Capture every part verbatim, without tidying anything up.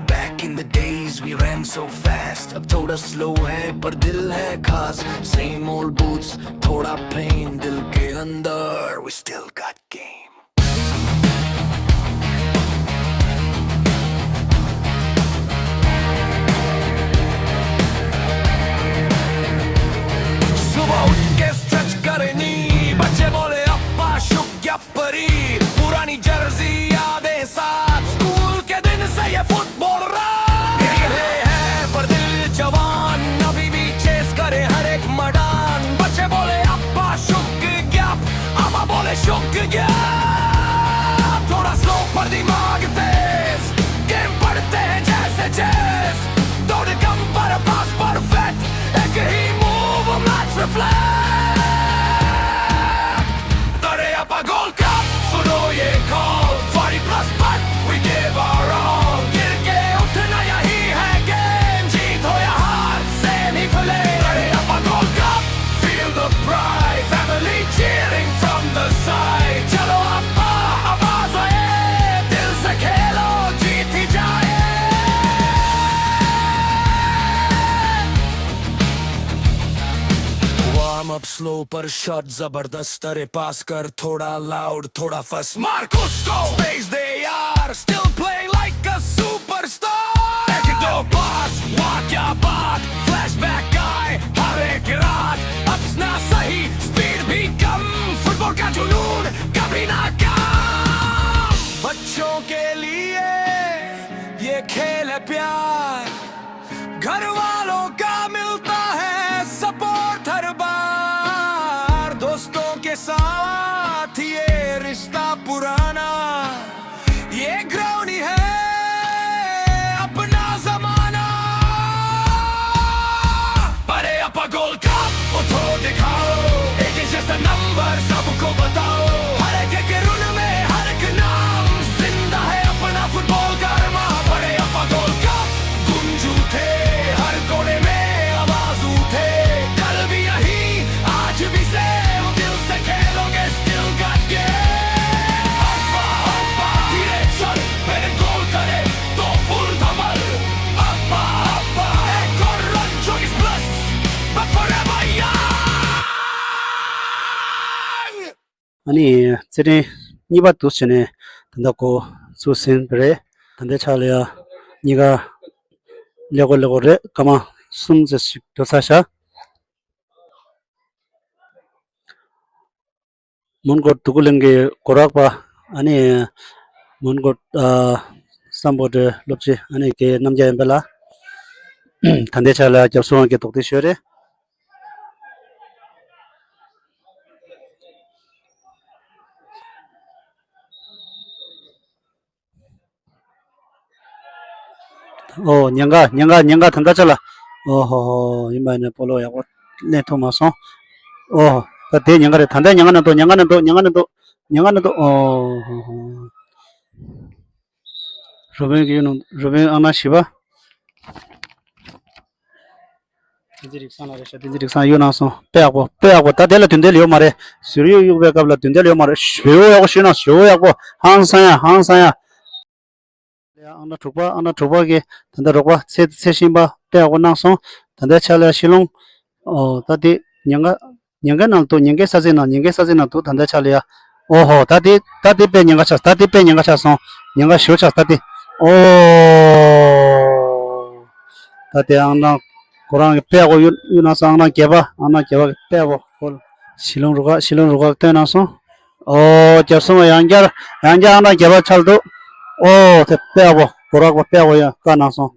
Back in the days we ran so fast. अब थोड़ा स्लो है पर दिल है खास. Same old boots, थोड़ा पेन दिल के अंदर. We still got game. सुबह उठ के स्ट्रेच करनी, बच्चे बोले अप्पा शुक्रिया परी. पुरानी जर्सी यादें साथ, स्कूल के दिन से ये फुटबॉल रात. गिर रहे हैं पर दिल जवान, अभी भी चेस करे हर एक मैदान. बच्चे बोले अप्पा शुक्रिया, अम्मा बोले शुक्रिया. थोड़ा स्लो पर दिमाग तेज, गेम पढ़ते हैं जैसे चेस. दौड़ कम पर पास परफेक्ट, एक ही move match reflect. Tare apa Gold Cup, सुनो ये call. Forty plus but we give our all. गिर के उठना यही है गेम, जीत हो या हार, सेम ही फले. Tare apa Gold Cup, feel the pride, family cheering from the side. चलो अप्पा, आवाज आए, दिल से खेलो, जीत ही जाए. Warm up slow पर शॉट जबरदस्त. अरे पास कर, थोड़ा लाउड, थोड़ा फस, मार कुछ को स्पेस दे यार. Still playing like a superstar. एक दो पास, वाह क्या बात. फ्लैशबैक आए हर एक रात. अप्स ना सही, स्पीड भी कम. फुटबॉल का जुनून कभी ना कम. बच्चों के लिए ये खेल है प्यार. घर वालों का मिलता है सपोर्ट हर बार. दोस्तों के साथ ये रिश्ता पुराना, ये ग्राउंड ही है अपना जमाना. Pare apa Gold Cup, उठो दिखाओ, एक जैसा नंबर सबको बताओ. हर एक एक रन में हर एक नाम, जिंदा है अपना फुटबॉल का अरमान. Pare apa Gold Cup, गूंज उठे हर कोने में आवाज उठे. कल भी यही, आज भी सेम, दिल से खेलोगे, still got game. अप्पा, अप्पा, धीरे चल, पहले गोल करे तो फुल धमाल. अप्पा, अप्पा, एक और रन, चौबीस plus, but forever young. ཨ་ནི་རྩེད་འགྲན་གཉིས་པ་འདུག་བྱས་ནས་ད་ལྟ་འགོ་ཚུགས་ཟིན་པ་རེད། ད་ལྟའི་ཆ་ལ་ཡ་གཉིས་ཀ་ཀླད་ཀོར་ཀླད་ཀོར་རེད། སྐར་མ་གསུམ་ཙམ་ཞིག་འགྲོ་ཚར་ཤག་མོན་གྷོ་འབྲུག་གླིང་གི་གོ་རག་པ། ཨ་ནི་མོན་གྷོ་ཨ་སམ་བྷོ་ཊའི་སློབ་སྤྱི་ཨ་ནི་དགེ་རྣམ་རྒྱལ་ཡན་པ་ལགས། ད་ལྟའི་ཆ་ལ་རྒྱབ་སོང་བ་གི་རྡོག་རྡེག་ཞོལ་རེད། ཨོ་ཉེན་ཁ་ཉེན་ཁ་ཉེན་ཁ་ད་ལྟ་ཆ་ལ། ཨོ་ཧོ་ཧོ། ཡིན་པ་ནས་སྤོ་ལོ་ཡག་པོ་ལེན་ཐུབ་མ་སོང་། ཨོ་ད་དེ་ཉེན་ཁ་རེད། ད་ལྟ་ཉེན་ཁ་ནང་འདུག་ཉེན་ཁ་ནང་འདུག་ཉེན་ཁ་ནང་འདུག་ཉེན་ཁ་ནང་འདུག་ཨོ་ཧོ་ཧོ། རུ་བན་གྱི་ཡུལ་ནང་རུ་བན་ཨང་ན་བཞི་པ། བསྟན་འཛིན་རིག་བཟང་ལགས་རེད་ཤག་བསྟན་འཛིན་རིག་བཟང་གཡུག་གནང་སོང་། དཔེ་ཡག་པོ་དཔེ་ཡག་པོ། ད་དེ་ལ་དུས་འདེད་ཡོད་མ་རེད། ཟུར་གཡུག་གཡུག་པའི་སྐབས་ལ་དུས་འདེད་ཡོད་མ་རེད། ཞེ་པོ་ཡག་པོ་ཞུས་ན་ཞེ་པོ་ཡག་པོ། ཧང་སང་ཡ་ཧང་སང་ཡ། ཨང་གྲངས་དྲུག་པ་ཨང་གྲངས་དྲུག་པ་གིས་ད་ལྟ་རོགས་པ་ཚེ་ཚེ་ཤིང་པ་དཔེ་ཡག་པོ་གནང་སོང་། ད་ལྟའི་ཆ་ལ་ཤི་ལོང་། ཨོ་ད་དེ་ཉེན་ཁ་ཉེན་ཁའི་ནང་དུ་ཉེན་ཁའི་ས་ཚིགས་ནང་ཉེན་ཁའི་ས་ཚིགས་ནང་དུ་ད་ལྟའི་ཆ་ལ་ཡ། ཨོ་ཧོ། ད་དེ་ད་དེ་དཔེ་ཉེན་ཁ་ཆགས། ད་དེ་དཔེ་ཉེན་ཁ་ཆགས་སོང་། ཉེན་ཁ་ཞེ་པོ་ཆགས་ད་དེ། ཨོ། ད་དེ་ཨང་གྲངས་ཁོ་རང་གི་དཔེ་ཡག་པོ་གཡུག་གཡུག་གནང་སོང་། ཨང་གྲངས་བརྒྱད་པ་ཨང་གྲངས་བརྒྱད་པ་གི་དཔེ་ཡག་པོ་ཁོ་ལ་ཤི་ལོང་རུ་ཁག་ཤི་ལོང་རུ་ཁག་སྟོན་གནང་སོང་། ཨོ་རྒྱབ་སོང་བ་ཡང་བསྐྱར་ཡང་བསྐྱར་ཨང་གྲངས་བརྒྱད་པ་ཆགས་འདུག་ཨོ་དེ་དཔེ་ཡག་པོ་གོ་རག་པ་དཔེ་ཡག་པོ་ཡང་བཀའ་གནང་སོང་།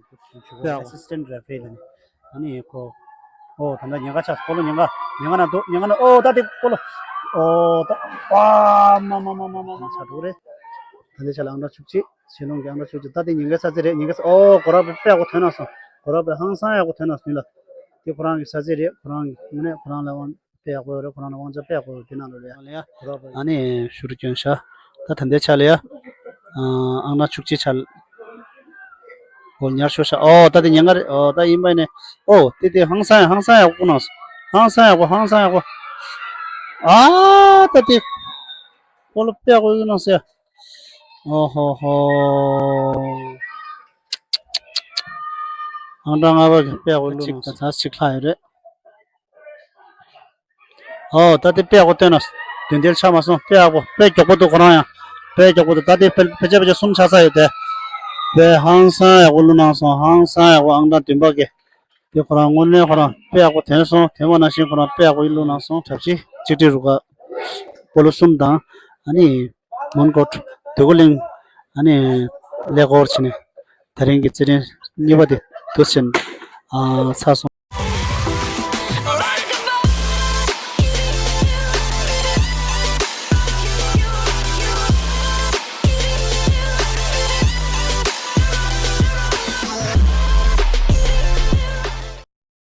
དཔེ་ཡག་པོ། Assistant referee ལ་ནི། ཨ་ནི་ཁོ། ཨོ་ད་ལྟ་ཉེན་ཁ་ཆགས་སོང་། སྤོ་ལོ་ཉེན་ཁ་ཉེན་ཁ་ནང་འདུག་ཉེན་ཁ་ནང་། ཨོ་ད་དེ་སྤོ་ལོ། ཨོ་ད། ཨ་མ་མ་མ་མ་མ་མ་ཆགས་འགྲོ་གི་རེད། ད་ལྟའི་ཆ་ལ་ཨང་གྲངས་བཅུ་གཅིག་ཤི་ལོང་གི་ཨང་གྲངས་བཅུ་གཅིག་ད་དེ་ཉེན་ཁའི་ས་ཚིགས་རེད། ཉེན་ཁའི་ས། ཨོ་གོ་རག་པ་དཔེ་ཡག་པོ་ཐོན་གནང་སོང་། གོ་རག་པ་ཧང་སང་ཡག་པོ་ཐོན་གནང་སོང་ལ། དེ་ཁོ་རང་གི་ས་ཚིགས་རེད། ཁོ་རང་གི་དངོས་གནས་ཁོ་རང་ལ་དབང་དཔེ་ཡག་པོ་ཡོད་རེད། ཁོ་རང་ལ་དབང་ཆ་དཔེ་ཡག་པོ་ཡོད་རེད། དེ་ནང་ལོགས་ལ་ཡ། ལ་ཡ། གོ་རག་པ། ཨ་ནི་ཤུ་རུ་སྐྱོན་ཤག་ད་ད་ལྟའི་ཆ་ལ་ཡ། ཨང་གྲངས་བཅུ་གཅིག་ཆ་ལ། འོ་ཉར་ཤོར་ཤག་ཨོ་ད་དེ་ཉེན་ཁ་རེད། ཨོ་ད་ཡིན་པ་ནས། ཨོ་དེ་དེ་ཧང་སང་ཡ་ཧང་སང་ཡག་པོ་གནང་སོང་། ཧང་སང་ཡག་པོ་ཧང་སང་ཡག་པོ། ཨ་ད་དེ། སྤོ་ལོ་དཔེ་ཡག་པོ་བླུགས་གནང་ཟེར། ཨོ་ཧོ་ཧོ། ཨང་གྲངས་ལྔ་པ་གི་དཔེ་ཡག་པོ་བླུགས་གནང་ཟེར། ད་ཚིག་ལྷག་ཡོད་རེད། ཨོ་ད་དེ་དཔེ་ཡག་པོ་བཏོན་ན། མདུན་དེར་ཆགས་མ་སོང་། དཔེ་ཡག་པོ། དཔེ་མགྱོགས་པོ་འདུག་ཁོ་རང་ཡང་། དཔེ་མགྱོགས་པོ་འདུག་ད་དེ་ཕལ་ཕལ་ཆེར་ཕལ་ཆེར་གསུམ་ཆགས་ས་ཡོད་དེ། དཔེ་ཧང་སང་ཡག་པོ་བླུགས་གནང་སོང་། ཧང་སང་ཡག་པོ། ཨང་གྲངས་བདུན་པ་གི། དེ་ཁོ་རང་དངོས་གནས་ཁོ་རང་དཔེ་ཡག་པོ་ཐོན་སོང་། དེ་མ་ནང་བཞིན་ཁོ་རང་དཔེ་ཡག་པོ་ཡིན་བླུགས་གནང་སོང་། གྲབས་ཅིག་གཅིག་སྒྲིལ་རུ་ཁག་སྤོ་ལོ་གསུམ་དང་། ཨ་ནི་མོན་གྷོ་འདོད་རྒུ་གླིང་། ཨ་ནི་ཀླད་ཀོར་བྱས་ནས་དེ་རིང་གི་རྩེད་འགྲན་གཉིས་པ་དེ་དུས་ཆེན་ཨ་ཚར་སོང་།